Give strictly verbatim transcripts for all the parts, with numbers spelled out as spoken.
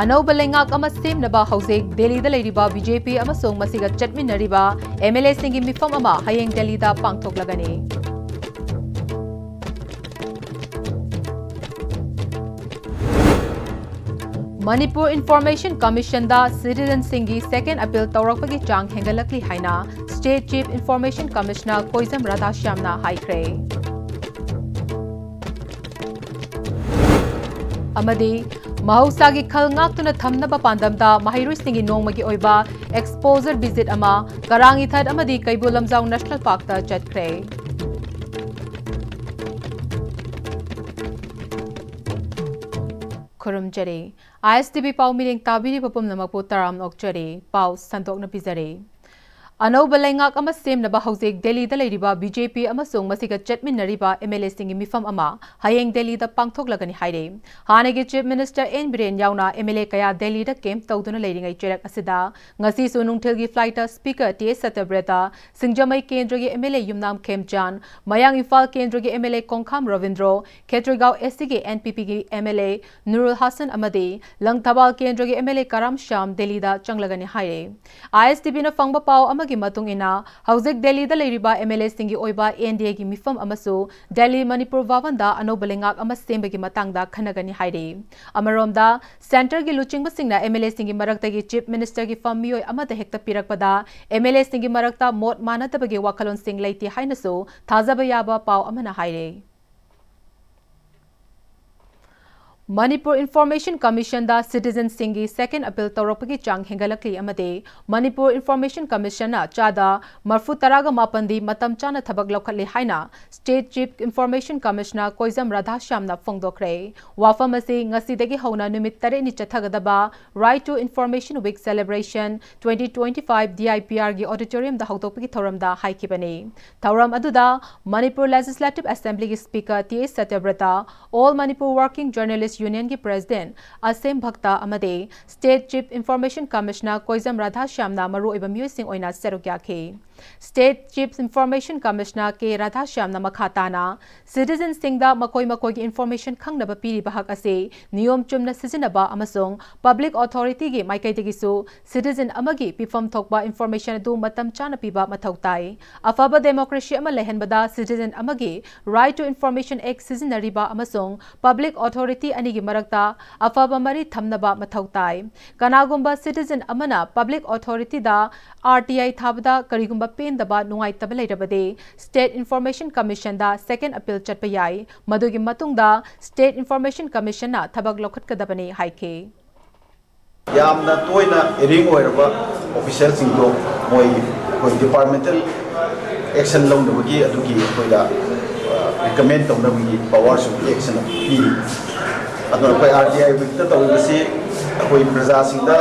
ꯑꯅꯧꯕ ꯂꯩꯉꯥꯛ ꯑꯃ ꯁꯦꯝꯅꯕ ꯍꯧꯖꯤꯛ ꯗꯦꯜꯂꯤꯗ ꯂꯩꯔꯤꯕ ꯕꯤ ꯖꯦ ꯄꯤ ꯑꯃꯁꯨꯡ ꯃꯁꯤꯒ ꯆꯠꯃꯤꯟꯅꯔꯤꯕ ꯑꯦꯝ ꯑꯦꯜ ꯑꯦꯁꯤꯡꯒꯤ ꯃꯤꯐꯝ ꯑꯃ ꯍꯌꯦꯡ ꯗꯦꯜꯂꯤꯗ ꯄꯥꯡꯊꯣꯛꯂꯒꯅꯤ꯫ ꯃꯅꯤꯄꯨꯔ ꯏꯟꯐꯣꯔꯃꯦꯁꯟ ꯀꯃꯤꯁꯟꯗ ꯁꯤꯇꯤꯖꯟꯁꯤꯡꯒꯤ ꯁꯦꯀꯦꯟ ꯑꯄꯤꯜ ꯇꯧꯔꯛꯄꯒꯤ ꯆꯥꯡ ꯍꯦꯟꯒꯠꯂꯛꯂꯤ ꯍꯥꯏꯅ ꯁ꯭ꯇꯦꯠ ꯆꯤꯐ ꯏꯟꯐꯣꯔꯃꯦꯁꯟ ꯀꯃꯤꯁꯅꯔ ꯀꯣꯏꯖꯝ ꯔꯥꯙꯥꯁ꯭ꯌꯥꯝꯅ ꯍꯥꯏꯈ꯭ꯔꯦ꯫ ꯑꯃꯗꯤ ꯃꯍꯧꯁꯥꯒꯤ ꯈꯜ ꯉꯥꯛꯇꯨꯅ ꯊꯝꯅꯕ ꯄꯥꯟꯗꯝꯗ ꯃꯍꯩꯔꯣꯏꯁꯤꯡꯒꯤ ꯅꯣꯡꯃꯒꯤ ꯑꯣꯏꯕ ꯑꯦꯛꯁꯄꯣꯖꯔ ꯚꯤꯖꯤꯠ ꯑꯃ ꯀꯔꯥꯡ ꯏꯊꯠ ꯑꯃꯗꯤ ꯀꯩꯕꯨꯜ ꯂꯝꯖꯥꯎ ꯅꯦꯁꯅꯦꯜ ꯄꯥꯔꯛꯇ ꯆꯠꯈ꯭ꯔꯦ꯫ ꯈꯨꯔꯨꯝꯖꯔꯤ꯫ ꯑꯥꯏ ꯑꯦꯁ ꯇꯤ ꯚꯤ ꯄꯥꯎ ꯃꯤꯠꯌꯦꯡ ꯇꯥꯕꯤꯔꯤꯕ ꯄꯨꯝꯅꯃꯛꯄꯨ ꯇꯔꯥꯝꯅ ꯑꯣꯛꯆꯔꯤ꯫ ꯄꯥꯎ ꯁꯟꯗꯣꯛꯅ ꯄꯤꯖꯔꯤ꯫ ꯑꯅꯧꯕ ꯂꯩꯉꯥꯛ ꯑꯃ ꯁꯦꯝꯅꯕ ꯍꯧꯖꯤꯛ ꯗꯦꯜꯂꯤꯗ ꯂꯩꯔꯤꯕ ꯕꯤ ꯖꯦ ꯄꯤ ꯑꯃꯁꯨꯡ ꯃꯁꯤꯒ ꯆꯠꯃꯤꯟꯅꯔꯤꯕ ꯑꯦꯝ ꯑꯦꯜ ꯑꯦꯁꯤꯡꯒꯤ ꯃꯤꯐꯝ ꯑꯃ ꯍꯌꯦꯡ ꯗꯦꯜꯂꯤꯗ ꯄꯥꯡꯊꯣꯛꯂꯒꯅꯤ ꯍꯥꯏꯔꯦ꯫ ꯍꯥꯟꯅꯒꯤ ꯆꯤꯐ ꯃꯤꯅꯤꯁꯇꯔ ꯑꯦꯟ ꯕꯤꯔꯦꯟ ꯌꯥꯎꯅ ꯑꯦꯝ ꯑꯦꯜ ꯑꯦ ꯀꯌꯥ ꯗꯦꯜꯂꯤꯗ ꯀꯦꯝꯞ ꯇꯧꯗꯨꯅ ꯂꯩꯔꯤꯉꯩ ꯆꯩꯔꯛ ꯑꯁꯤꯗ ꯉꯁꯤꯁꯨ ꯅꯨꯡꯊꯤꯜꯒꯤ ꯐ꯭ꯂꯥꯏꯠꯇ ꯁ꯭ꯄꯤꯀꯔ ꯇꯤ ꯑꯦꯁ ꯁꯇ꯭ꯌꯕ꯭ꯔꯇ, ꯁꯤꯡꯖꯃꯩ ꯀꯦꯟꯗ꯭ꯔꯒꯤ ꯑꯦꯝ ꯑꯦꯜ ꯑꯦ ꯌꯨꯝꯅꯥꯝ ꯈꯦꯝꯆꯥꯟ, ꯃꯌꯥꯡ ꯏꯝꯐꯥꯜ ꯀꯦꯟꯗ꯭ꯔꯒꯤ ꯑꯦꯝ ꯑꯦꯜ ꯑꯦ ꯀꯣꯡꯈꯥꯝ ꯔꯕꯤꯟꯗ꯭ꯔꯣ, ꯈꯦꯇ꯭ꯔꯤꯒꯥꯎ ꯑꯦꯁ ꯁꯤꯒꯤ ꯑꯦꯟ ꯄꯤ ꯄꯤꯒꯤ ꯑꯦꯝ ꯑꯦꯜ ꯑꯦ ꯅꯨꯔꯨꯜ ꯍꯥꯁꯟ ꯑꯃꯗꯤ ꯂꯪꯊꯕꯥꯜ ꯀꯦꯟꯗ꯭ꯔꯒꯤ ꯑꯦꯝ ꯑꯦꯜ ꯑꯦ ꯀꯔꯥꯝ ꯁ꯭ꯌꯥꯝ ꯗꯦꯜꯂꯤꯗ ꯆꯪꯂꯒꯅꯤ ꯍꯥꯏꯔꯦ꯫ ꯑꯥꯏ ꯑꯦꯁ ꯇꯤ ꯚꯤꯅ ꯐꯪꯕ ꯄꯥꯎ ꯑꯃꯒꯤ ꯃꯇꯨꯡ ꯏꯟꯅ, ꯍꯧꯖꯤꯛ ꯗꯦꯜꯂꯤꯗ ꯂꯩꯔꯤꯕ ꯑꯦꯝ ꯑꯦꯜ ꯑꯦꯁꯤꯡꯒꯤ ꯑꯣꯏꯕ ꯑꯦꯟ ꯗꯤ ꯑꯦꯒꯤ ꯃꯤꯐꯝ ꯑꯃꯁꯨ ꯗꯦꯜꯂꯤ ꯃꯅꯤꯄꯨꯔ ꯚꯕꯟꯗ ꯑꯅꯧꯕ ꯂꯩꯉꯥꯛ ꯑꯃ ꯁꯦꯝꯕꯒꯤ ꯃꯇꯥꯡꯗ ꯈꯟꯅꯒꯅꯤ ꯍꯥꯏꯔꯤ꯫ ꯑꯃꯔꯣꯝꯗ, ꯁꯦꯟꯇꯔꯒꯤ ꯂꯨꯆꯤꯡꯕꯁꯤꯡꯅ ꯑꯦꯝ ꯑꯦꯜ ꯑꯦꯁꯤꯡꯒꯤ ꯃꯔꯛꯇꯒꯤ ꯆꯤꯐ ꯃꯤꯅꯤꯁꯇꯔꯒꯤ ꯐꯝ ꯃꯤꯑꯣꯏ ꯑꯃꯗ ꯍꯦꯛꯇ ꯄꯤꯔꯛꯄꯗ ꯑꯦꯝ ꯑꯦꯜ ꯑꯦꯁꯤꯡꯒꯤ ꯃꯔꯛꯇ ꯃꯣꯠ ꯃꯥꯟꯅꯗꯕꯒꯤ ꯋꯥꯈꯜꯂꯣꯟꯁꯤꯡ ꯂꯩꯇꯦ ꯍꯥꯏꯅꯁꯨ ꯊꯥꯖꯕ ꯌꯥꯕ ꯄꯥꯎ ꯑꯃꯅ ꯍꯥꯏꯔꯤ꯫ ꯃꯅꯤꯄꯨꯔ ꯏꯟꯐꯣꯔꯃꯦꯁꯟ ꯀꯃꯤꯁꯟꯗ ꯁꯤꯇꯤꯖꯟꯁꯤꯡꯒꯤ ꯁꯦꯀꯦꯟ ꯑꯄꯤꯜ ꯇꯧꯔꯛꯄꯒꯤ ꯆꯥꯡ ꯍꯦꯟꯒꯠꯂꯛꯂꯤ ꯑꯃꯗꯤ ꯃꯅꯤꯄꯨꯔ ꯏꯟꯐꯣꯔꯃꯦꯁꯟ ꯀꯃꯤꯁꯟꯅ ꯆꯥꯗ ꯃꯔꯐꯨ ꯇꯔꯥꯒ ꯃꯥꯄꯟꯗꯤ ꯃꯇꯝ ꯆꯥꯅ ꯊꯕꯛ ꯂꯧꯈꯠꯂꯤ ꯍꯥꯏꯅ ꯁ꯭ꯇꯦꯠ ꯆꯤꯐ ꯏꯟꯐꯣꯔꯃꯦꯁꯟ ꯀꯃꯤꯁꯅꯔ ꯀꯣꯏꯖꯝ ꯔꯥꯙꯥꯁ꯭ꯌꯥꯝꯅ ꯐꯣꯡꯗꯣꯛꯈ꯭ꯔꯦ꯫ ꯋꯥꯐꯝ ꯑꯁꯤ ꯉꯁꯤꯗꯒꯤ ꯍꯧꯅ ꯅꯨꯃꯤꯠ ꯇꯔꯦꯠꯅꯤ ꯆꯠꯊꯒꯗꯕ Right to Information Week Celebration twenty twenty-five D I P R ꯒꯤ auditorium ꯗ ꯍꯧꯗꯣꯛꯄꯒꯤ ꯊꯧꯔꯝꯗ ꯍꯥꯏꯈꯤꯕꯅꯤ꯫ ꯊꯧꯔꯝ ꯑꯗꯨꯗ ꯃꯅꯤꯄꯨꯔ ꯂꯦꯖꯤꯁꯂꯦꯇꯤꯚ ꯑꯦꯁꯦꯝꯕ꯭ꯂꯤꯒꯤ ꯁ꯭ꯄꯤꯀꯔ ꯇꯤ ꯑꯦꯁ ꯁꯇ꯭ꯌꯕ꯭ꯔꯇ, All Manipur Working Journalist Unionꯒꯤ President ꯑꯁꯦꯝ ꯚꯛꯇ ꯑꯃꯗꯤ State Chief Information Commissioner ꯀꯣꯏꯖꯝ ꯔꯥꯙꯥꯁ꯭ꯌꯥꯝꯅ ꯃꯔꯨꯑꯣꯏꯕ ꯃꯤꯑꯣꯏꯁꯤꯡ ꯑꯣꯏꯅ ꯁꯔꯨꯛ ꯌꯥꯈꯤ꯫ State Chief Information Commissioner ꯀꯦ ꯔꯥꯙꯥꯁ꯭ꯌꯥꯝꯅ ꯃꯈꯥ ꯇꯥꯅ citizenꯁꯤꯡꯗ ꯃꯈꯣꯏ ꯃꯈꯣꯏꯒꯤ information ꯈꯪꯅꯕ ꯄꯤꯔꯤꯕ ꯍꯛ ꯑꯁꯤ ꯅꯤꯌꯣꯝ ꯆꯨꯝꯅ ꯁꯤꯖꯤꯟꯅꯕ ꯑꯃꯁꯨꯡ public authorityꯒꯤ ꯃꯥꯏꯀꯩꯗꯒꯤꯁꯨ citizen ꯑꯃꯒꯤ ꯄꯤꯐꯝ ꯊꯣꯛꯄ information ꯑꯗꯨ ꯃꯇꯝ ꯆꯥꯅ ꯄꯤꯕ ꯃꯊꯧ ꯇꯥꯏ꯫ ꯑꯐꯕ democracy ꯑꯃ ꯂꯩꯍꯟꯕꯗ citizen ꯑꯃꯒꯤ Right to Information Act ꯁꯤꯖꯤꯟꯅꯔꯤꯕ ꯑꯃꯁꯨꯡ public authority ꯑꯅꯤꯒꯤ ꯃꯔꯛꯇ ꯑꯐꯕ ꯃꯔꯤ ꯊꯝꯅꯕ ꯃꯊꯧ ꯇꯥꯏ꯫ ꯀꯅꯥꯒꯨꯝꯕ citizen ꯑꯃꯅ public authorityꯗ R T I ꯊꯥꯕꯗ ꯀꯔꯤꯒꯨꯝꯕ ꯄꯦꯟꯗꯕ, ꯅꯨꯡꯉꯥꯏꯇꯕ ꯂꯩꯔꯕꯗꯤ, State Information Commissionꯗ second appeal ꯆꯠꯄ ꯌꯥꯏ꯫ ꯃꯗꯨꯒꯤ ꯃꯇꯨꯡꯗ State Information Commissionꯅ ꯊꯕꯛ ꯂꯧꯈꯠꯀꯗꯕꯅꯤ ꯍꯥꯏꯈꯤ꯫ ꯌꯥꯝꯅ ꯇꯣꯏꯅ erring ꯑꯣꯏꯔꯕ officialꯁꯤꯡꯗꯣ ꯃꯣꯏ ꯑꯩꯈꯣꯏ departmental action ꯂꯧꯅꯕꯒꯤ ꯑꯗꯨꯒꯤ ꯑꯩꯈꯣꯏꯗ recommend ꯇꯧꯅꯕꯒꯤ powerꯁꯨ Actꯅ ꯄꯤꯔꯤ꯫ ꯑꯗꯨꯅ ꯑꯩꯈꯣꯏ R T I weekꯇ ꯇꯧꯔꯤꯕꯁꯤ ꯑꯩꯈꯣꯏ ꯄ꯭ꯔꯖꯥꯁꯤꯡꯗ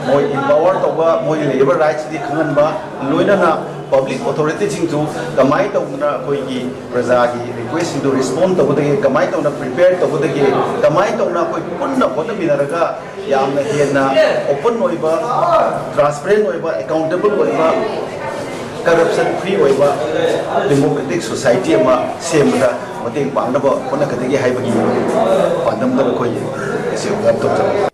ꯃꯣꯏ empower ꯇꯧꯕ, ꯃꯣꯏꯒꯤ ꯂꯩꯔꯤꯕ rightsꯇꯤ ꯈꯪꯍꯟꯕ, ꯂꯣꯏꯅꯅ public authorityꯁꯤꯡꯁꯨ ꯀꯃꯥꯏꯅ ꯇꯧꯗꯅ ꯑꯩꯈꯣꯏꯒꯤ ꯄ꯭ꯔꯖꯥꯒꯤ requestꯁꯤꯡꯗꯨ respond ꯇꯧꯒꯗꯒꯦ, ꯀꯃꯥꯏꯅ ꯇꯧꯅ prepare ꯇꯧꯒꯗꯒꯦ, ꯀꯃꯥꯏꯅ ꯇꯧꯅ ꯑꯩꯈꯣꯏ ꯄꯨꯟꯅ ꯍꯣꯠꯅꯃꯤꯟꯅꯔꯒ ꯌꯥꯝꯅ ꯍꯦꯟꯅ open ꯑꯣꯏꯕ, transparent ꯑꯣꯏꯕ, accountable ꯑꯣꯏꯕ, corruption free ꯑꯣꯏꯕ democratic society ꯑꯃ ꯁꯦꯝꯕꯗ ꯃꯇꯦꯡ ꯄꯥꯡꯅꯕ ꯍꯣꯠꯅꯒꯗꯒꯦ ꯍꯥꯏꯕꯒꯤ ꯄꯥꯟꯗꯝꯗ ꯑꯩꯈꯣꯏ ꯉꯁꯤ observe ꯇꯧꯖꯕꯅꯤ꯫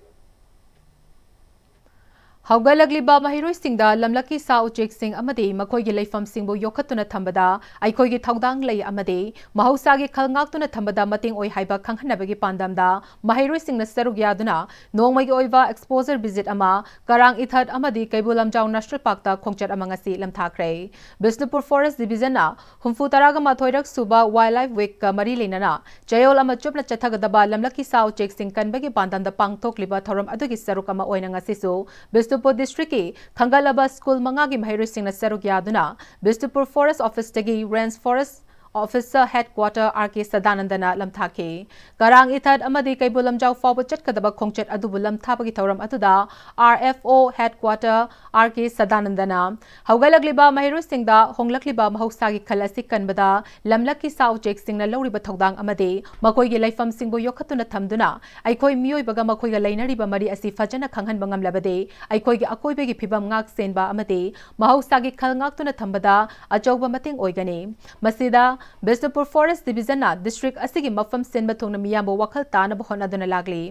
ꯍꯧꯒꯠꯂꯛꯂꯤꯕ ꯃꯍꯩꯔꯣꯏꯁꯤꯡꯗ ꯂꯝꯂꯛꯀꯤ ꯁꯥ ꯎꯆꯦꯛꯁꯤꯡ ꯑꯃꯗꯤ ꯃꯈꯣꯏꯒꯤ ꯂꯩꯐꯝꯁꯤꯡꯕꯨ ꯌꯣꯛꯈꯠꯇꯨꯅ ꯊꯝꯕꯗ ꯑꯩꯈꯣꯏꯒꯤ ꯊꯧꯗꯥꯡ ꯂꯩ ꯑꯃꯗꯤ ꯃꯍꯧꯁꯥꯒꯤ ꯈꯜ ꯉꯥꯛꯇꯨꯅ ꯊꯝꯕꯗ ꯃꯇꯦꯡ ꯑꯣꯏ ꯍꯥꯏꯕ ꯈꯪꯍꯟꯅꯕꯒꯤ ꯄꯥꯟꯗꯝꯗ ꯃꯍꯩꯔꯣꯏꯁꯤꯡꯅ ꯁꯔꯨꯛ ꯌꯥꯗꯨꯅ ꯅꯣꯡꯃꯒꯤ ꯑꯣꯏꯕ exposure visit ꯑꯃ ꯀꯔꯥꯡ ꯏꯊꯠ ꯑꯃꯗꯤ ꯀꯩꯕꯨꯜ ꯂꯝꯖꯥꯎ National Parkꯇ ꯈꯣꯡꯆꯠ ꯑꯃ ꯉꯁꯤ ꯂꯝꯊꯥꯈ꯭ꯔꯦ꯫ ꯕꯤꯁꯅꯨꯄꯨꯔ Forest Divisionꯅ ꯍꯨꯝꯐꯨ ꯇꯔꯥꯒ ꯃꯥꯊꯣꯏꯔꯛ ꯁꯨꯕ Wildlife Weekꯀ ꯃꯔꯤ ꯂꯩꯅꯅ ꯆꯌꯣꯜ ꯑꯃ ꯆꯨꯞꯅ ꯆꯠꯊꯒꯗꯕ ꯂꯝꯂꯛꯀꯤ ꯁꯥ ꯎꯆꯦꯛꯁꯤꯡ ꯀꯟꯕꯒꯤ ꯄꯥꯟꯗꯝꯗ ꯄꯥꯡꯊꯣꯛꯂꯤꯕ ꯊꯧꯔꯝ ꯑꯗꯨꯒꯤ ꯁꯔꯨꯛ ꯑꯃ ꯑꯣꯏꯅ ꯉꯁꯤꯁꯨ ꯕꯤꯁꯅꯨꯄꯨꯔ districtꯀꯤ ꯈꯟꯒꯠꯂꯕ school ꯃꯉꯥꯒꯤ ꯃꯍꯩꯔꯣꯏꯁꯤꯡꯅ ꯁꯔꯨꯛ ꯌꯥꯗꯨꯅ Bishnupur Forest Officeꯇꯒꯤ Range Forest Officer Headquarter R K ꯁꯗꯥꯅꯟꯗꯅ ꯂꯝꯊꯥꯈꯤ꯫ ꯀꯔꯥꯡ ꯏꯊꯠ ꯑꯃꯗꯤ ꯀꯩꯕꯨꯜ ꯂꯝꯖꯥꯎ ꯐꯥꯎꯕ ꯆꯠꯀꯗꯕ ꯈꯣꯡꯆꯠ ꯑꯗꯨꯕꯨ ꯂꯝꯊꯥꯕꯒꯤ ꯊꯧꯔꯝ ꯑꯗꯨꯗ R F O Headquarter R K ꯁꯗꯥꯅꯟꯗꯅ ꯍꯧꯒꯠꯂꯛꯂꯤꯕ ꯃꯍꯩꯔꯣꯏꯁꯤꯡꯗ ꯍꯣꯡꯂꯛꯂꯤꯕ ꯃꯍꯧꯁꯥꯒꯤ ꯈꯜ ꯑꯁꯤ ꯀꯟꯕꯗ ꯂꯝꯂꯛꯀꯤ ꯁꯥ ꯎꯆꯦꯛꯁꯤꯡꯅ ꯂꯧꯔꯤꯕ ꯊꯧꯗꯥꯡ ꯑꯃꯗꯤ ꯃꯈꯣꯏꯒꯤ ꯂꯩꯐꯝꯁꯤꯡꯕꯨ ꯌꯣꯛꯈꯠꯇꯨꯅ ꯊꯝꯗꯨꯅ ꯑꯩꯈꯣꯏ ꯃꯤꯑꯣꯏꯕꯒ ꯃꯈꯣꯏꯒ ꯂꯩꯅꯔꯤꯕ ꯃꯔꯤ ꯑꯁꯤ ꯐꯖꯅ ꯈꯪꯍꯟꯕ ꯉꯝꯂꯕꯗꯤ ꯑꯩꯈꯣꯏꯒꯤ ꯑꯀꯣꯏꯕꯒꯤ ꯐꯤꯕꯝ ꯉꯥꯛ ꯁꯦꯟꯕ ꯑꯃꯗꯤ ꯃꯍꯧꯁꯥꯒꯤ ꯈꯜ ꯉꯥꯛꯇꯨꯅ ꯊꯝꯕꯗ ꯑꯆꯧꯕ ꯃꯇꯦꯡ ꯑꯣꯏꯒꯅꯤ꯫ ꯃꯁꯤꯗ ꯕꯤꯁꯅꯨꯄꯨꯔ Forest Divisionꯅ district ꯑꯁꯤꯒꯤ ꯃꯐꯝ ꯁꯤꯟꯕ ꯊꯨꯡꯅ ꯃꯤꯌꯥꯝꯕꯨ ꯋꯥꯈꯜ ꯇꯥꯅꯕ ꯍꯣꯠꯅꯗꯨꯅ ꯂꯥꯛꯂꯤ꯫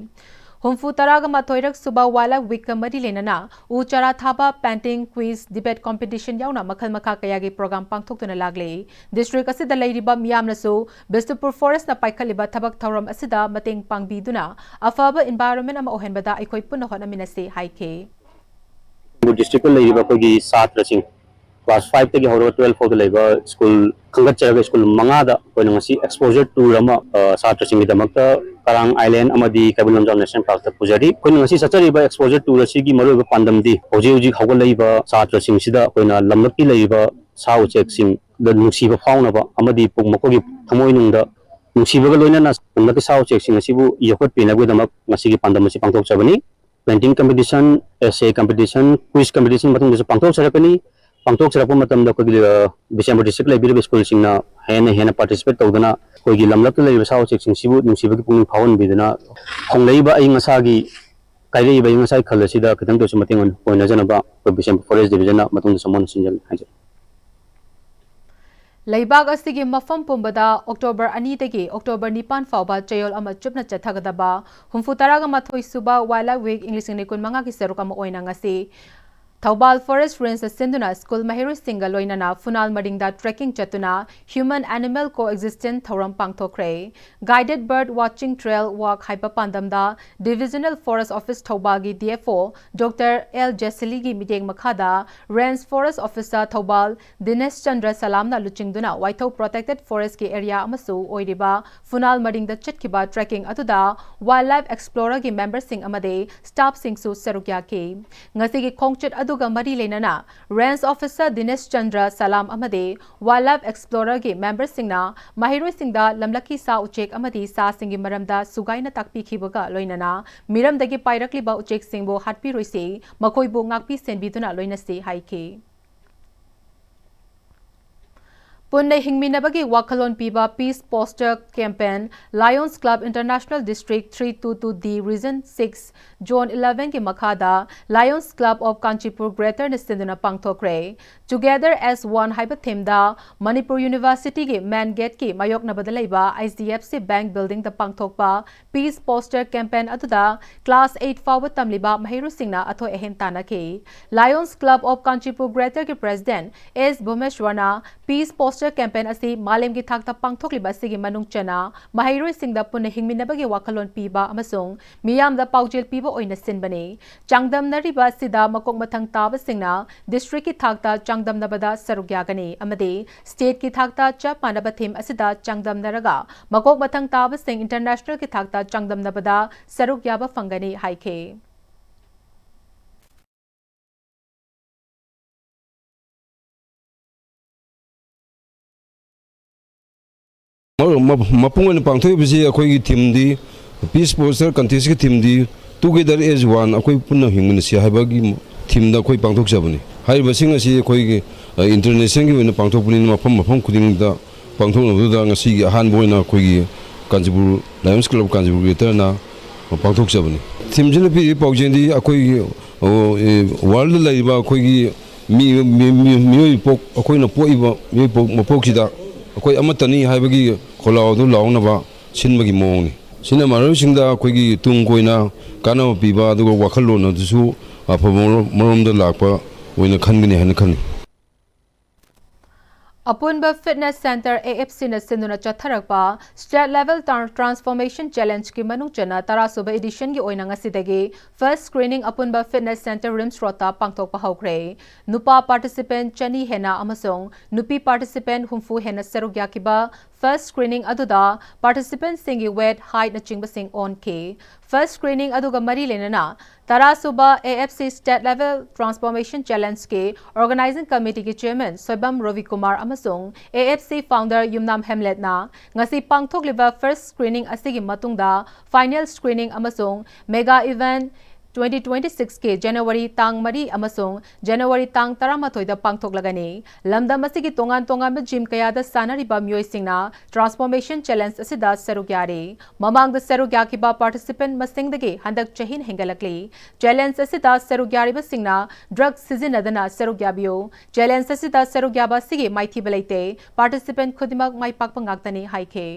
ꯍꯨꯝꯐꯨ ꯇꯔꯥꯒ ꯃꯥꯊꯣꯏꯔꯛ ꯁꯨꯕ Wildlife Weekꯀ ꯃꯔꯤ ꯂꯩꯅꯅ ꯎ ꯆꯥꯔꯥ ꯊꯥꯕ, painting, quiz, debate competition ꯌꯥꯎꯅ ꯃꯈꯜ ꯃꯈꯥ ꯀꯌꯥꯒꯤ program ꯄꯥꯡꯊꯣꯛꯇꯨꯅ ꯂꯥꯛꯂꯤ꯫ District ꯑꯁꯤꯗ ꯂꯩꯔꯤꯕ ꯃꯤꯌꯥꯝꯅꯁꯨ ꯕꯤꯁꯅꯨꯄꯨꯔ Forestꯅ ꯄꯥꯏꯈꯠꯂꯤꯕ ꯊꯕꯛ ꯊꯧꯔꯝ ꯑꯁꯤꯗ ꯃꯇꯦꯡ ꯄꯥꯡꯕꯤꯗꯨꯅ ꯑꯐꯕ environment ꯑꯃ ꯑꯣꯏꯍꯟꯕꯗ ꯑꯩꯈꯣꯏ ꯄꯨꯟꯅ ꯍꯣꯠꯅꯃꯤꯟꯅꯁꯤ ꯍꯥꯏꯈꯤ꯫ ꯃꯅꯤꯄꯨꯔ districtꯇ ꯂꯩꯔꯤꯕ ꯑꯩꯈꯣꯏꯒꯤ ꯁꯥꯇ꯭ꯔꯁꯤꯡ class fiveꯇꯒꯤ ꯍꯧꯔꯒ twelve ꯐꯥꯎꯗ ꯂꯩꯕ school ꯈꯟꯒꯠꯆꯔꯒ school ꯃꯉꯥꯗ ꯑꯩꯈꯣꯏꯅ ꯉꯁꯤ exposure tour ꯑꯃ, ꯑ, ꯁꯥꯇ꯭ꯔꯁꯤꯡꯒꯤꯗꯃꯛꯇ ꯀꯔꯥꯡ Island ꯑꯃꯗꯤ ꯀꯩꯕꯨꯜ ꯂꯝꯖꯥꯎ National Parkꯇ ꯄꯨꯖꯔꯤ꯫ ꯑꯩꯈꯣꯏꯅ ꯉꯁꯤ ꯆꯠꯆꯔꯤꯕ exposure tour ꯑꯁꯤꯒꯤ ꯃꯔꯨꯑꯣꯏꯕ ꯄꯥꯟꯗꯝꯗꯤ ꯍꯧꯖꯤꯛ ꯍꯧꯖꯤꯛ ꯍꯧꯒꯠꯂꯛꯏꯕ ꯁꯥꯇ꯭ꯔꯁꯤꯡꯁꯤꯗ ꯑꯩꯈꯣꯏꯅ ꯂꯝꯂꯛꯀꯤ ꯂꯩꯔꯤꯕ ꯁꯥ ꯎꯆꯦꯛꯁꯤꯡꯗ ꯅꯨꯡꯁꯤꯕ ꯐꯥꯎꯅꯕ ꯑꯃꯗꯤ ꯄꯨꯛ-, ꯃꯈꯣꯏꯒꯤ ꯊꯃꯣꯏꯅꯨꯡꯗ ꯅꯨꯡꯁꯤꯕꯒ ꯂꯣꯏꯅꯅ ꯂꯝꯂꯛꯀꯤ ꯁꯥ ꯎꯆꯦꯛꯁꯤꯡ ꯑꯁꯤꯕꯨ ꯌꯣꯛꯈꯠꯄꯤꯅꯕꯒꯤꯗꯃꯛ ꯉꯁꯤꯒꯤ ꯄꯥꯟꯗꯝ ꯑꯁꯤ ꯄꯥꯡꯊꯣꯛꯆꯕꯅꯤ꯫ Painting competition, essay competition, quiz competition ꯃꯇꯨꯡꯗꯁꯨ ꯄꯥꯡꯊꯣꯛꯆꯔꯛꯀꯅꯤ꯫ ꯄꯥꯡꯊꯣꯛꯆꯔꯛꯄ ꯃꯇꯝꯗ ꯑꯩꯈꯣꯏꯒꯤ, ꯑ, ꯕꯤꯁꯦꯝꯄꯨꯔ district ꯂꯩꯕꯤꯔꯤꯕ schoolꯁꯤꯡꯅ ꯍꯦꯟꯅ ꯍꯦꯟꯅ participate ꯇꯧꯗꯨꯅ ꯑꯩꯈꯣꯏꯒꯤ ꯂꯝꯂꯛꯇ ꯂꯩꯔꯤꯕ ꯁꯥ ꯎꯆꯦꯛꯁꯤꯡꯁꯤꯕꯨ ꯅꯨꯡꯁꯤꯕꯒꯤ ꯄꯨꯛꯅꯤꯡ ꯐꯥꯎꯍꯟꯕꯤꯗꯨꯅ ꯍꯣꯡꯂꯛꯏꯕ ꯑꯏꯪ ꯑꯁꯥꯒꯤ, ꯀꯥꯏꯔꯛꯏꯕ ꯑꯏꯪ ꯑꯁꯥꯒꯤ ꯈꯜ ꯑꯁꯤꯗ ꯈꯤꯇꯪꯗ ꯑꯣꯏꯔꯁꯨ ꯃꯇꯦꯡ ꯑꯣꯏꯅ-, ꯑꯣꯏꯅꯖꯅꯕ ꯑꯩꯈꯣꯏ ꯕꯤꯁꯦꯝꯄꯨꯔ Forest Divisionꯅ ꯃꯇꯨꯡꯗꯁꯨ ꯑꯃꯨꯛ ꯍꯟꯅ ꯁꯤꯟꯖꯒꯦ ꯍꯥꯏꯖꯔꯤ꯫ ꯂꯩꯕꯥꯛ ꯑꯁꯤꯒꯤ ꯃꯐꯝ ꯄꯨꯝꯕꯗ October ꯑꯅꯤꯗꯒꯤ October ꯅꯤꯄꯥꯟ ꯐꯥꯎꯕ ꯆꯌꯣꯜ ꯑꯃ ꯆꯨꯞꯅ ꯆꯠꯊꯒꯗꯕ ꯍꯨꯝꯐꯨ ꯇꯔꯥꯒ ꯃꯥꯊꯣꯏ ꯁꯨꯕ Wildlife Week ꯏꯪ ꯂꯤꯁꯤꯡ ꯑꯅꯤ ꯀꯨꯟ ꯃꯉꯥꯒꯤ ꯁꯔꯨꯛ ꯑꯃ ꯑꯣꯏꯅ ꯉꯁꯤ ꯊꯧꯕꯥꯜ Forest Rangeꯅ ꯁꯤꯟꯗꯨꯅ school ꯃꯍꯩꯔꯣꯏꯁꯤꯡꯒ ꯂꯣꯏꯅꯅ ꯐꯨꯅꯥꯜ ꯃꯔꯤꯡꯗ trekking ꯆꯠꯇꯨꯅ human animal coexistence ꯊꯧꯔꯝ ꯄꯥꯡꯊꯣꯛꯈ꯭ꯔꯦ꯫ Guided Bird Watching Trail Walk ꯍꯥꯏꯕ ꯄꯥꯟꯗꯝꯗ Divisional Forest Office ꯊꯧꯕꯥꯜꯒꯤ D F O Doctor L ꯖꯦꯁꯂꯤꯒꯤ ꯃꯤꯠꯌꯦꯡ ꯃꯈꯥꯗ Range Forest Officer ꯊꯧꯕꯥꯜ ꯗꯤꯅꯦꯁ ꯆꯟꯗ꯭ꯔ ꯁꯂꯥꯝꯅ ꯂꯨꯆꯤꯡꯗꯨꯅ ꯋꯥꯏꯊꯧ Protected Forestꯀꯤ area ꯑꯃꯁꯨ ꯑꯣꯏꯔꯤꯕ ꯐꯨꯅꯥꯜ ꯃꯔꯤꯡꯗ ꯆꯠꯈꯤꯕ trekking ꯑꯗꯨꯗ Wildlife Explorerꯒꯤ memberꯁꯤꯡ ꯑꯃꯗꯤ staffꯁꯤꯡꯁꯨ ꯁꯔꯨꯛ ꯌꯥꯈꯤ꯫ ꯉꯁꯤꯒꯤ ꯈꯣꯡꯆꯠ ꯑꯗꯨ ꯇꯨꯒ ꯃꯔꯤ ꯂꯩꯅꯅ Range Officer ꯗꯤꯅꯦꯁ ꯆꯟꯗ꯭ꯔ ꯁꯂꯥꯝ ꯑꯃꯗꯤ Wildlife Explorer ꯒꯤ member ꯁꯤꯡꯅ ꯃꯍꯩꯔꯣꯏꯁꯤꯡꯗ ꯂꯝꯂꯛꯀꯤ ꯁꯥ ꯎꯆꯦꯛ ꯑꯃꯗꯤ ꯁꯥꯁꯤꯡꯒꯤ ꯃꯔꯝꯗ ꯁꯨꯒꯥꯏꯅ ꯇꯥꯛꯄꯤꯈꯤꯕꯒ ꯂꯣꯏꯅꯅ ꯃꯤꯔꯝꯗꯒꯤ ꯄꯥꯏꯔꯛꯂꯤꯕ ꯎꯆꯦꯛꯁꯤꯡꯕꯨ ꯍꯥꯠꯄꯤꯔꯣꯏꯁꯤ, ꯃꯈꯣꯏꯕꯨ ꯉꯥꯛꯄꯤ ꯁꯦꯟꯕꯤꯗꯨꯅ ꯂꯣꯏꯅꯁꯤ ꯍꯥꯏꯈꯤ꯫ ꯄꯨꯟꯅ ꯍꯤꯡꯃꯤꯟꯅꯕꯒꯤ ꯋꯥꯈꯜꯂꯣꯟ ꯄꯤꯕ Peace Poster Campaign, Lions Club International District three two two D Region six Zone eleven ꯒꯤ ꯃꯈꯥꯗ Lions Club of Kanchipur Greater ꯅ ꯁꯤꯟꯗꯨꯅ ꯄꯥꯡꯊꯣꯛꯈ꯭ꯔꯦ꯫ Together as One ꯍꯥꯏꯕ theme ꯗ ꯃꯅꯤꯄꯨꯔ University ꯒꯤ main gate ꯀꯤ ꯃꯥꯌꯣꯛꯅꯕꯗ ꯂꯩꯕ H D F C Bank building ꯗ ꯄꯥꯡꯊꯣꯛꯄ Peace Poster Campaign ꯑꯗꯨꯗ class eight ꯐꯥꯎꯕ ꯇꯝꯂꯤꯕ ꯃꯍꯩꯔꯣꯏꯁꯤꯡꯅ ꯑꯊꯣꯏ ꯑꯍꯦꯟ ꯇꯥꯟꯅꯈꯤ꯫ Lions Club of Kanchipur Greater ꯒꯤ President S ꯚꯨꯃꯦꯁ꯭ꯋꯔꯅ Peace Poster Campaign ꯑꯁꯤ ꯃꯥꯂꯦꯝꯒꯤ ꯊꯥꯛꯇ ꯄꯥꯡꯊꯣꯛꯂꯤꯕ ꯑꯁꯤꯒꯤ ꯃꯅꯨꯡ ꯆꯟꯅ ꯃꯍꯩꯔꯣꯏꯁꯤꯡꯗ ꯄꯨꯟꯅ ꯍꯤꯡꯃꯤꯟꯅꯕꯒꯤ ꯋꯥꯈꯜꯂꯣꯟ ꯄꯤꯕ ꯑꯃꯁꯨꯡ ꯃꯤꯌꯥꯝꯗ ꯄꯥꯎꯖꯦꯜ ꯄꯤꯕ ꯑꯣꯏꯅ ꯁꯤꯟꯕꯅꯤ꯫ ꯆꯥꯡꯗꯝꯅꯔꯤꯕ ꯑꯁꯤꯗ ꯃꯀꯣꯛ ꯃꯊꯪ ꯇꯥꯕꯁꯤꯡꯅ district ꯀꯤ ꯊꯥꯛꯇ ꯆꯥꯡꯗꯝꯅꯕꯗ ꯁꯔꯨꯛ ꯌꯥꯒꯅꯤ ꯑꯃꯗꯤ state ꯀꯤ ꯊꯥꯛꯇ ꯆꯞ ꯃꯥꯟꯅꯕ theme ꯑꯁꯤꯗ ꯆꯥꯡꯗꯝꯅꯔꯒ ꯃꯀꯣꯛ ꯃꯊꯪ ꯇꯥꯕꯁꯤꯡ international ꯒꯤ ꯊꯥꯛꯇ ꯆꯥꯡꯗꯝꯅꯕꯗ ꯁꯔꯨꯛ ꯌꯥꯕ ꯐꯪꯒꯅꯤ ꯍꯥꯏꯈꯤ꯫ ꯃ-, ꯃ-, ꯃꯄꯨꯡ ꯑꯣꯏꯅ ꯄꯥꯡꯊꯣꯛꯏꯕꯁꯤ ꯑꯩꯈꯣꯏꯒꯤ theme ꯗꯤ, Peace Poster Contest ꯀꯤ theme ꯗꯤ Together as One, ꯑꯩꯈꯣꯏ ꯄꯨꯟꯅ ꯍꯤꯡꯃꯤꯟꯅꯁꯤ ꯍꯥꯏꯕꯒꯤ theme ꯗ ꯑꯩꯈꯣꯏ ꯄꯥꯡꯊꯣꯛꯆꯕꯅꯤ꯫ ꯍꯥꯏꯔꯤꯕꯁꯤꯡ ꯑꯁꯤ ꯑꯩꯈꯣꯏꯒꯤ, ꯑ, international ꯒꯤ ꯑꯣꯏꯅ ꯄꯥꯡꯊꯣꯛꯄꯅꯤꯅ ꯃꯐꯝ ꯃꯐꯝ ꯈꯨꯗꯤꯡꯗ ꯄꯥꯡꯊꯣꯛꯅꯕꯗꯨꯗ ꯉꯁꯤꯒꯤ ꯑꯍꯥꯟꯕ ꯑꯣꯏꯅ ꯑꯩꯈꯣꯏꯒꯤ Kanchipur Lions Club Kanchipur Greater ꯅ ꯄꯥꯡꯊꯣꯛꯆꯕꯅꯤ꯫ Theme ꯁꯤꯅ ꯄꯤꯔꯤꯕ ꯄꯥꯎꯖꯦꯜꯗꯤ ꯑꯩꯈꯣꯏꯒꯤ, ꯑꯣ, ꯑꯦ, world ꯗ ꯂꯩꯔꯤꯕ ꯑꯩꯈꯣꯏꯒꯤ ꯃꯤ, ꯃꯤ, ꯃꯤ, ꯃꯤꯑꯣꯏ ꯄꯣꯛ, ꯑꯩꯈꯣꯏꯅ ꯄꯣꯛꯏꯕ ꯃꯤꯑꯣꯏ ꯄꯣꯛ, ꯃꯄꯣꯛꯁꯤꯗ ꯑꯩꯈꯣꯏ ꯑꯃꯠꯇꯅꯤ ꯍꯥꯏꯕꯒꯤ ꯈꯣꯜꯂꯥꯎ ꯑꯗꯨ ꯂꯥꯎꯅꯕ ꯁꯤꯟꯕꯒꯤ ꯃꯑꯣꯡꯅꯤ꯫ ꯁꯤꯅ ꯃꯍꯩꯔꯣꯏꯁꯤꯡꯗ ꯑꯩꯈꯣꯏꯒꯤ ꯇꯨꯡ ꯀꯣꯏꯅ ꯀꯥꯟꯅꯕ ꯄꯤꯕ, ꯑꯗꯨꯒ ꯋꯥꯈꯜꯂꯣꯟ ꯑꯗꯨꯁꯨ ꯑꯐꯕ ꯃꯔꯣ-, ꯃꯔꯣꯝꯗ ꯂꯥꯛꯄ ꯑꯣꯏꯅ ꯈꯟꯒꯅꯤ ꯍꯥꯏꯅ ꯈꯜꯂꯤ꯫ ꯑꯄꯨꯟꯕ Fitness Centre, A F C ꯅ ꯁꯤꯟꯗꯨꯅ ꯆꯠꯊꯔꯛꯄ State Level Tran-, Transformation Challenge ꯀꯤ ꯃꯅꯨꯡ ꯆꯟꯅ ꯇꯔꯥꯁꯨꯕ edition ꯒꯤ ꯑꯣꯏꯅ ꯉꯁꯤꯗꯒꯤ first screening ꯑꯄꯨꯟꯕ Fitness Centre RIMS Road ꯇ ꯄꯥꯡꯊꯣꯛꯄ ꯍꯧꯈ꯭ꯔꯦ꯫ ꯅꯨꯄꯥ participant ꯆꯅꯤ ꯍꯦꯟꯅ ꯑꯃꯁꯨꯡ ꯅꯨꯄꯤ participant ꯍꯨꯝꯐꯨ ꯍꯦꯟꯅ ꯁꯔꯨꯛ ꯌꯥꯈꯤꯕ First screening ꯑꯗꯨꯗ participantꯁꯤꯡꯒꯤ weight, heightꯅꯆꯤꯡꯕꯁꯤꯡ ꯑꯣꯟꯈꯤ꯫ First screening ꯑꯗꯨꯒ ꯃꯔꯤ ꯂꯩꯅꯅ ꯇꯔꯥꯁꯨꯕ A F C State Level Transformation Challengeꯀꯤ Organizing Committeeꯒꯤ Chairman Soibam ꯔꯣꯕꯤꯀꯨꯃꯥꯔ ꯑꯃꯁꯨꯡ A F C Founder ꯌꯨꯝꯅꯥꯝ ꯍꯦꯝꯂꯦꯠꯅ ꯉꯁꯤ ꯄꯥꯡꯊꯣꯛꯂꯤꯕ first screening ꯑꯁꯤꯒꯤ ꯃꯇꯨꯡꯗ final screening ꯑꯃꯁꯨꯡ mega event twenty twenty sixꯀꯤ January ꯇꯥꯡ ꯃꯔꯤ ꯑꯃꯁꯨꯡ January ꯇꯥꯡ ꯇꯔꯥꯃꯥꯊꯣꯏꯗ ꯄꯥꯡꯊꯣꯛꯂꯒꯅꯤ꯫ ꯂꯝꯗꯝ ꯑꯁꯤꯒꯤ ꯇꯣꯉꯥꯟ ꯇꯣꯉꯥꯟꯕ gym ꯀꯌꯥꯗ ꯁꯥꯟꯅꯔꯤꯕ ꯃꯤꯑꯣꯏꯁꯤꯡꯅ Transformation Challenge ꯑꯁꯤꯗ ꯁꯔꯨꯛ ꯌꯥꯔꯤ꯫ ꯃꯃꯥꯡꯗ ꯁꯔꯨꯛ ꯌꯥꯈꯤꯕ participant ꯃꯁꯤꯡꯗꯒꯤ ꯍꯟꯗꯛ ꯆꯍꯤꯅ ꯍꯦꯟꯒꯠꯂꯛꯂꯤ꯫ Challenge ꯑꯁꯤꯗ ꯁꯔꯨꯛ ꯌꯥꯔꯤꯕꯁꯤꯡꯅ drug ꯁꯤꯖꯤꯟꯅꯗꯅ ꯁꯔꯨꯛ ꯌꯥꯕꯤꯌꯨ꯫ Challenge ꯑꯁꯤꯗ ꯁꯔꯨꯛ ꯌꯥꯕ ꯑꯁꯤꯒꯤ ꯃꯥꯏꯊꯤꯕ ꯂꯩꯇꯦ꯫ Participant ꯈꯨꯗꯤꯡꯃꯛ ꯃꯥꯏ ꯄꯥꯛꯄ ꯉꯥꯛꯇꯅꯤ ꯍꯥꯏꯈꯤ꯫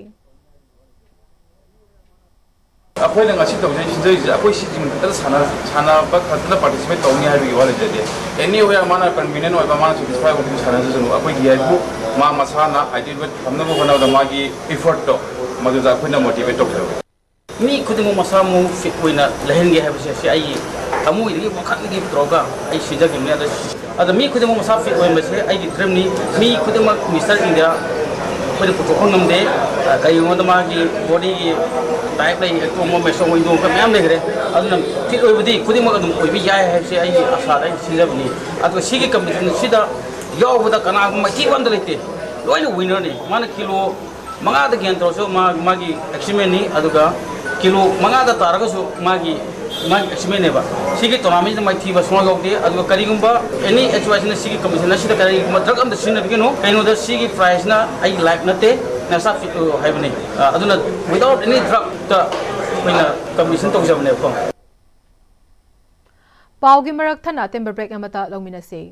ꯑꯩꯈꯣꯏꯅ ꯉꯁꯤ ꯇꯧꯖꯩ ꯁꯤꯟꯖꯔꯤꯁꯦ ꯑꯩꯈꯣꯏ ꯁꯤꯁꯤꯡ ꯈꯛꯇꯗ ꯁꯥꯟꯅ ꯁꯥꯟꯅꯕ ꯈꯛꯇꯅ participate ꯇꯧꯅꯤ ꯍꯥꯏꯕꯒꯤ ꯋꯥ ꯂꯩꯖꯗꯦ꯫ Anywhere ꯃꯥꯅ convenient ꯑꯣꯏꯕ, ꯃꯥꯅ satisfy ꯑꯣꯏꯕ ꯁꯥꯟꯅꯖꯁꯅꯨ꯫ ꯑꯩꯈꯣꯏꯒꯤ ꯍꯥꯏꯕꯨ ꯃꯥ ꯃꯁꯥꯅ ideal weight ꯊꯝꯅꯕ ꯍꯣꯠꯅꯕꯗ ꯃꯥꯒꯤ effortꯇꯣ ꯃꯗꯨꯗ ꯑꯩꯈꯣꯏꯅ motivate ꯇꯧꯖꯕ꯫ ꯃꯤ ꯈꯨꯗꯤꯡꯃꯛ ꯃꯁꯥ ꯃꯎ fit ꯑꯣꯏꯅ ꯂꯩꯍꯟꯒꯦ ꯍꯥꯏꯕꯁꯦ ꯁꯤ ꯑꯩꯒꯤ ꯊꯃꯣꯏꯗꯒꯤ ꯋꯥꯈꯜꯗꯒꯤ ꯇꯧꯔꯒ ꯑꯩ ꯁꯤꯟꯖꯈꯤꯕꯅꯤ꯫ ꯑꯗ ꯑꯗ ꯃꯤ ꯈꯨꯗꯤꯡꯃꯛ ꯃꯁꯥ fit ꯑꯣꯏꯍꯟꯕꯁꯦ ꯑꯩꯒꯤ dreamꯅꯤ꯫ ꯃꯤ ꯈꯨꯗꯤꯡꯃꯛ Mister India ꯑꯩꯈꯣꯏꯅ ꯄꯨꯊꯣꯛꯄ ꯉꯝꯗꯦ꯫ ꯀꯔꯤꯒꯨꯝꯕꯗ ꯃꯥꯒꯤ bodyꯒꯤ type ꯂꯩ, ꯑꯇꯣꯡꯕ, ꯃꯦꯁꯣꯡ, ꯏꯟꯗꯣꯡ ꯃꯌꯥꯝ ꯂꯩꯈ꯭ꯔꯦ꯫ ꯑꯗꯨꯅ fit ꯑꯣꯏꯕꯗꯤ ꯈꯨꯗꯤꯡꯃꯛ ꯑꯗꯨꯝ ꯑꯣꯏꯕ ꯌꯥꯏ ꯍꯥꯏꯕꯁꯦ ꯑꯩꯒꯤ ꯑꯁꯥꯗ ꯑꯩꯅ ꯁꯤꯟꯖꯕꯅꯤ꯫ ꯑꯗꯨꯒ ꯁꯤꯒꯤ competition ꯁꯤꯗ ꯌꯥꯎꯕꯗ ꯀꯅꯥꯒꯨꯝꯕ ꯃꯥꯏꯊꯤꯕ ꯑꯝꯇ ꯂꯩꯇꯦ, ꯂꯣꯏꯅ winnerꯅꯤ꯫ ꯃꯥꯅ ꯀꯤꯂꯣ ꯃꯉꯥꯗ gain ꯇꯧꯔꯁꯨ ꯃꯥ ꯃꯥꯒꯤ achievementꯅꯤ꯫ ꯑꯗꯨꯒ ꯀꯤꯂꯣ ꯃꯉꯥꯗ ꯇꯥꯔꯒꯁꯨ ꯃꯥꯒꯤ ꯃꯥꯒꯤ achievementꯅꯦꯕ꯫ ꯁꯤꯒꯤ tournamentꯁꯤꯗ ꯃꯥꯏꯊꯤꯕ ꯁꯨꯡꯌꯥꯎ ꯌꯥꯎꯗꯦ꯫ ꯑꯗꯨꯒ ꯀꯔꯤꯒꯨꯝꯕ any H Y Cꯅ ꯁꯤꯒꯤ competition ꯑꯁꯤꯗ ꯀꯔꯤꯒꯨꯝꯕ drug ꯑꯝꯇ ꯁꯤꯖꯤꯟꯅꯕꯤꯒꯅꯨ꯫ ꯀꯩꯅꯣꯗ ꯁꯤꯒꯤ prizeꯅ ꯑꯩꯒꯤ lifeꯅ ꯅꯠꯇꯦ, ꯅꯁꯥ fit ꯑꯣꯏꯌꯣ ꯍꯥꯏꯕꯅꯤ꯫ ꯑꯗꯨꯅ without any drugꯇ ꯑꯩꯈꯣꯏꯅ competition ꯇꯧꯖꯕꯅꯦꯕꯀꯣ꯫ ꯄꯥꯎꯒꯤ ꯃꯔꯛ ꯊꯠꯅ temper break ꯑꯃꯇ ꯂꯧꯃꯤꯟꯅꯁꯤ꯫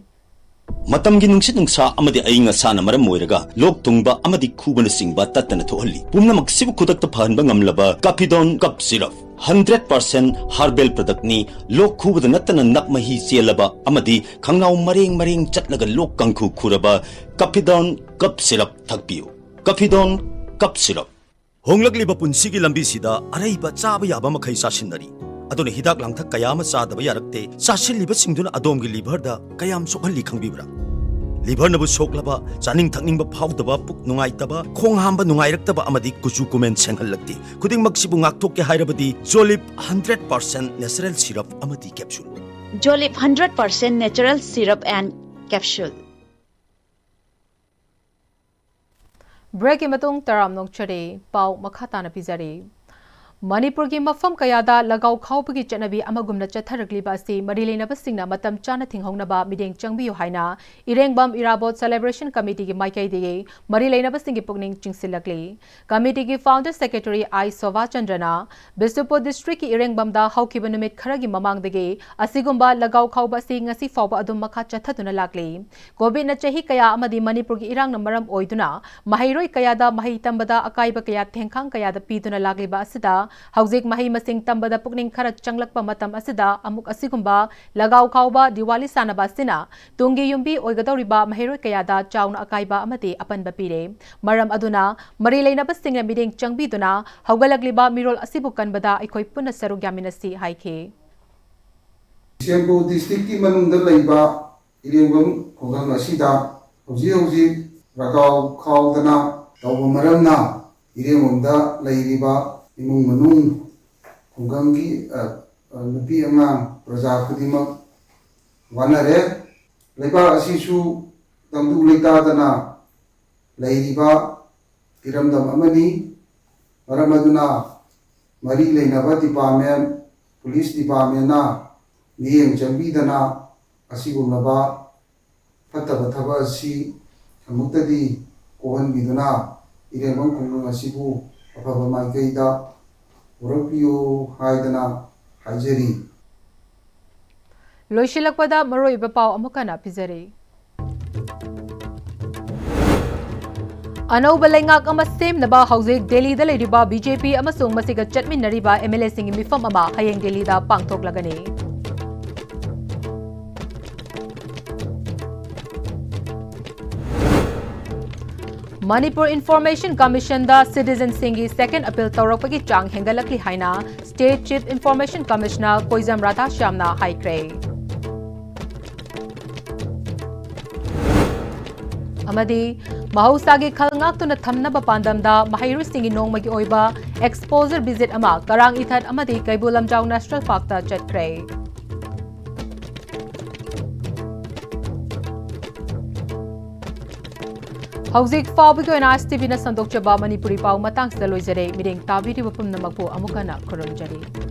ꯃꯇꯝꯒꯤ ꯅꯨꯡꯁꯤꯠ ꯅꯨꯡꯁꯥ ꯑꯃꯗꯤ ꯑꯏꯪ ꯑꯁꯥꯅ ꯃꯔꯝ ꯑꯣꯏꯔꯒ ꯂꯣꯛ ꯊꯨꯡꯕ ꯑꯃꯗꯤ ꯈꯨꯕꯅꯆꯤꯡꯕ ꯇꯠꯇꯅ ꯊꯣꯛꯍꯜꯂꯤ꯫ ꯄꯨꯝꯅꯃꯛꯁꯤꯕꯨ ꯈꯨꯗꯛꯇ ꯐꯍꯟꯕ ꯉꯝꯂꯕ Capidone Cough Syrup, hundred percent herbal productꯅꯤ꯫ ꯂꯣꯛ ꯈꯨꯕꯗ ꯅꯠꯇꯅ ꯅꯞ ꯃꯍꯤ ꯆꯦꯜꯂꯕ ꯑꯃꯗꯤ ꯈꯪꯅꯥꯎ ꯃꯔꯦꯡ ꯃꯔꯦꯡ ꯆꯠꯂꯒ ꯂꯣꯛ ꯀꯥꯡꯈꯨ ꯈꯨꯔꯕ Capidone Cough Syrup ꯊꯛꯄꯤꯌꯨ꯫ Capidone Cough Syrup꯫ ꯍꯣꯡꯂꯛꯂꯤꯕ ꯄꯨꯟꯁꯤꯒꯤ ꯂꯝꯕꯤꯁꯤꯗ ꯑꯔꯩꯕ ꯆꯥꯕ ꯌꯥꯕ ꯃꯈꯩ ꯆꯥꯁꯤꯟꯅꯔꯤ꯫ ꯑꯗꯨꯅ ꯍꯤꯗꯥꯛ ꯂꯥꯡꯊꯛ ꯀꯌꯥ ꯑꯃ ꯆꯥꯗꯕ ꯌꯥꯔꯛꯇꯦ꯫ ꯆꯥꯁꯤꯜꯂꯤꯕꯁꯤꯡꯗꯨꯅ ꯑꯗꯣꯝꯒꯤ liverꯗ ꯀꯌꯥꯝ ꯁꯣꯛꯍꯜꯂꯤ ꯈꯪꯕꯤꯕ꯭ꯔꯥ? ꯂꯤꯚꯔꯅꯕꯨ ꯁꯣꯛꯂꯕ, ꯆꯥꯅꯤꯡ ꯊꯛꯅꯤꯡꯕ ꯐꯥꯎꯗꯕ, ꯄꯨꯛ ꯅꯨꯡꯉꯥꯏꯇꯕ, ꯈꯣꯡ ꯍꯥꯝꯕ ꯅꯨꯡꯉꯥꯏꯔꯛꯇꯕ ꯑꯃꯗꯤ ꯀꯨꯆꯨ ꯀꯨꯃꯦꯟ ꯁꯦꯡꯍꯜꯂꯛꯇꯦ꯫ ꯈꯨꯗꯤꯡꯃꯛꯁꯤꯕꯨ ꯉꯥꯛꯊꯣꯛꯀꯦ ꯍꯥꯏꯔꯕꯗꯤ ꯖꯣꯂꯤꯞ ꯍꯟꯗ꯭ꯔꯦꯠ ꯄꯥꯔꯁꯦꯟ ꯅꯦꯆꯔꯦꯜ ꯁꯤꯔꯞ ꯑꯃꯗꯤ capsule. Jolip hundred percent natural syrup and capsule. ꯕ꯭ꯔꯦꯛꯀꯤ ꯃꯇꯨꯡ ꯇꯔꯥꯝꯅ ꯑꯣꯛꯆꯔꯤ꯫ ꯄꯥꯎ ꯃꯈꯥ ꯇꯥꯅ ꯄꯤꯖꯔꯤ꯫ ꯃꯅꯤꯄꯨꯔꯒꯤ ꯃꯐꯝ ꯀꯌꯥꯗ ꯂꯒꯥꯎ ꯈꯥꯎꯕꯒꯤ ꯆꯠꯅꯕꯤ ꯑꯃꯒꯨꯝꯅ ꯆꯠꯊꯔꯛꯂꯤꯕ ꯑꯁꯤ ꯃꯔꯤ ꯂꯩꯅꯕꯁꯤꯡꯅ ꯃꯇꯝ ꯆꯥꯅ ꯊꯤꯡꯍꯧꯅꯕ ꯃꯤꯠꯌꯦꯡ ꯆꯪꯕꯤꯌꯨ ꯍꯥꯏꯅ ꯏꯔꯦꯡꯕꯝ ꯏꯔꯥꯕꯣꯠ ꯁꯦꯂꯦꯕ꯭ꯔꯦꯁꯟ ꯀꯃꯤꯇꯤꯒꯤ ꯃꯥꯏꯀꯩꯗꯒꯤ ꯃꯔꯤ ꯂꯩꯅꯕꯁꯤꯡꯒꯤ ꯄꯨꯛꯅꯤꯡ ꯆꯤꯡꯁꯤꯜꯂꯛꯂꯤ꯫ ꯀꯃꯤꯇꯤꯒꯤ ꯐꯥꯎꯟꯗꯔ ꯁꯦꯀ꯭ꯔꯦꯇꯔꯤ ꯑꯥꯏ ꯁꯣꯚꯥ ꯆꯟꯗ꯭ꯔꯅ ꯕꯤꯁꯅꯨꯄꯨꯔ ꯗꯤꯁꯇ꯭ꯔꯤꯛꯀꯤ ꯏꯔꯦꯡꯕꯝꯗ ꯍꯧꯈꯤꯕ ꯅꯨꯃꯤꯠ ꯈꯔꯒꯤ ꯃꯃꯥꯡꯗꯒꯤ ꯑꯁꯤꯒꯨꯝꯕ ꯂꯒꯥꯎ ꯈꯥꯎꯕ ꯑꯁꯤ ꯉꯁꯤ ꯐꯥꯎꯕ ꯑꯗꯨꯝ ꯃꯈꯥ ꯆꯠꯊꯗꯨꯅ ꯂꯥꯛꯂꯤ꯫ ꯀꯣꯚꯤꯗꯅ ꯆꯍꯤ ꯀꯌꯥ ꯑꯃꯗꯤ ꯃꯅꯤꯄꯨꯔꯒꯤ ꯏꯔꯥꯡꯅ ꯃꯔꯝ ꯑꯣꯏꯗꯨꯅ ꯃꯍꯩꯔꯣꯏ ꯀꯌꯥꯗ ꯃꯍꯩ ꯇꯝꯕꯗ ꯑꯀꯥꯏꯕ ꯀꯌꯥ, ꯊꯦꯡꯈꯥꯡ ꯀꯌꯥꯗ ꯄꯤꯗꯨꯅ ꯂꯥꯛꯂꯤꯕ ꯑꯁꯤꯗ ꯍꯧꯖꯤꯛ ꯃꯍꯩ ꯃꯁꯤꯡ ꯇꯝꯕꯗ ꯄꯨꯛꯅꯤꯡ ꯈꯔ ꯆꯪꯂꯛꯄ ꯃꯇꯝ ꯑꯁꯤꯗ ꯑꯃꯨꯛ ꯑꯁꯤꯒꯨꯝꯕ ꯂꯒꯥꯎ ꯈꯥꯎꯕ ꯗꯤꯋꯥꯂꯤ ꯁꯥꯟꯅꯕ ꯑꯁꯤꯅ ꯇꯨꯡꯒꯤ ꯌꯨꯝꯕꯤ ꯑꯣꯏꯒꯗꯧꯔꯤꯕ ꯃꯍꯩꯔꯣꯏ ꯀꯌꯥꯗ ꯆꯥꯎꯅ ꯑꯀꯥꯏꯕ ꯑꯃꯗꯤ ꯑꯄꯟꯕ ꯄꯤꯔꯦ꯫ ꯃꯔꯝ ꯑꯗꯨꯅ ꯃꯔꯤ ꯂꯩꯅꯕꯁꯤꯡꯅ ꯃꯤꯠꯌꯦꯡ ꯆꯪꯕꯤꯗꯨꯅ ꯍꯧꯒꯠꯂꯛꯂꯤꯕ ꯃꯤꯔꯣꯜ ꯑꯁꯤꯕꯨ ꯀꯟꯕꯗ ꯑꯩꯈꯣꯏ ꯄꯨꯟꯅ ꯁꯔꯨꯛ ꯌꯥꯃꯤꯟꯅꯁꯤ ꯍꯥꯏꯈꯤ꯫ ꯕꯤꯁꯦꯝꯄꯨꯔ ꯗꯤꯁꯇ꯭ꯔꯤꯛꯀꯤ ꯃꯅꯨꯡꯗ ꯂꯩꯕ ꯏꯔꯦꯡꯕꯝ ꯈꯨꯡꯒꯪ ꯑꯁꯤꯗ ꯍꯧꯖꯤꯛ ꯍꯧꯖꯤꯛ ꯂꯒꯥꯎ ꯈꯥꯎꯗꯅ ꯇꯧꯕ ꯃꯔꯝꯅ ꯏꯔꯦꯡꯕꯝꯗ ꯂꯩꯔꯤꯕ ꯏꯃꯨꯡ ꯃꯅꯨꯡ, ꯈꯨꯡꯒꯪꯒꯤ, ꯑ, ꯑ, ꯅꯨꯄꯤ ꯑꯉꯥꯡ, ꯄ꯭ꯔꯖꯥ ꯈꯨꯗꯤꯡꯃꯛ ꯋꯥꯅꯔꯦ꯫ ꯂꯩꯕꯥꯛ ꯑꯁꯤꯁꯨ ꯇꯪꯗꯨ ꯂꯩꯇꯥꯗꯅ ꯂꯩꯔꯤꯕ ꯏꯔꯝꯗꯝ ꯑꯃꯅꯤ꯫ ꯃꯔꯝ ꯑꯗꯨꯅ ꯃꯔꯤ ꯂꯩꯅꯕ ꯗꯤꯄꯥꯔꯠꯃꯦꯟ, ꯄꯨꯂꯤꯁ ꯗꯤꯄꯥꯔꯠꯃꯦꯟꯅ ꯃꯤꯠꯌꯦꯡ ꯆꯪꯕꯤꯗꯅ ꯑꯁꯤꯒꯨꯝꯂꯕ ꯐꯠꯇꯕ ꯊꯕꯛ ꯑꯁꯤ ꯑꯃꯨꯛꯇꯗꯤ ꯀꯣꯛꯍꯟꯕꯤꯗꯨꯅ ꯏꯔꯦꯡꯕꯝ ꯈꯨꯡꯒꯪ ꯑꯁꯤꯕꯨ ꯑꯐꯕ ꯃꯥꯏꯀꯩꯗ ꯄꯨꯔꯛꯄꯤꯌꯨ ꯍꯥꯏꯗꯅ ꯍꯥꯏꯖꯔꯤ꯫ ꯂꯣꯏꯁꯤꯜꯂꯛꯄꯗ ꯃꯔꯨꯑꯣꯏꯕ ꯄꯥꯎ ꯑꯃꯨꯛ ꯍꯟꯅ ꯄꯤꯖꯔꯤ꯫ ꯑꯅꯧꯕ ꯂꯩꯉꯥꯛ ꯑꯃ ꯁꯦꯝꯅꯕ ꯍꯧꯖꯤꯛ ꯗꯦꯜꯂꯤꯗ ꯂꯩꯔꯤꯕ ꯕꯤ ꯖꯦ ꯄꯤ ꯑꯃꯁꯨꯡ ꯃꯁꯤꯒ ꯆꯠꯃꯤꯟꯅꯔꯤꯕ ꯑꯦꯝ ꯑꯦꯜ ꯑꯦꯁꯤꯡꯒꯤ ꯃꯤꯐꯝ ꯑꯃ ꯍꯌꯦꯡ ꯗꯦꯜꯂꯤꯗ ꯄꯥꯡꯊꯣꯛꯂꯒꯅꯤ꯫ ꯃꯅꯤꯄꯨꯔ ꯏꯟꯐꯣꯔꯃꯦꯁꯟ ꯀꯃꯤꯁꯟꯗ ꯁꯤꯇꯤꯖꯟꯁꯤꯡꯒꯤ ꯁꯦꯀꯦꯟ ꯑꯄꯤꯜ ꯇꯧꯔꯛꯄꯒꯤ ꯆꯥꯡ ꯍꯦꯟꯒꯠꯂꯛꯂꯤ ꯍꯥꯏꯅ ꯁ꯭ꯇꯦꯠ ꯆꯤꯐ ꯏꯟꯐꯣꯔꯃꯦꯁꯟ ꯀꯃꯤꯁꯅꯔ ꯀꯣꯏꯖꯝ ꯔꯥꯙꯥꯁ꯭ꯌꯥꯝꯅ ꯍꯥꯏꯈ꯭ꯔꯦ꯫ ꯑꯃꯗꯤ ꯃꯍꯧꯁꯥꯒꯤ ꯈꯜ ꯉꯥꯛꯇꯨꯅ ꯊꯝꯅꯕ ꯄꯥꯟꯗꯝꯗ ꯃꯍꯩꯔꯣꯏꯁꯤꯡꯒꯤ ꯅꯣꯡꯃꯒꯤ ꯑꯣꯏꯕ exposure visit ꯑꯃ ꯀꯔꯥꯡ ꯏꯊꯠ ꯑꯃꯗꯤ ꯀꯩꯕꯨꯜ ꯂꯝꯖꯥꯎ National Parkꯇ ꯆꯠꯈ꯭ꯔꯦ꯫ ꯍꯧꯖꯤꯛ ꯐꯥꯎꯕꯒꯤ ꯑꯣꯏꯅ ꯑꯥꯏ ꯑꯦꯁ ꯇꯤ ꯚꯤꯅ ꯁꯟꯗꯣꯛꯆꯕ ꯃꯅꯤꯄꯨꯔꯤ ꯄꯥꯎ ꯃꯇꯥꯡꯁꯤꯗ ꯂꯣꯏꯖꯔꯦ꯫ ꯃꯤꯠꯌꯦꯡ ꯇꯥꯕꯤꯔꯤꯕ ꯄꯨꯝꯅꯃꯛꯄꯨ ꯑꯃꯨꯛ ꯍꯟꯅ ꯈꯨꯔꯨꯝꯖꯔꯤ꯫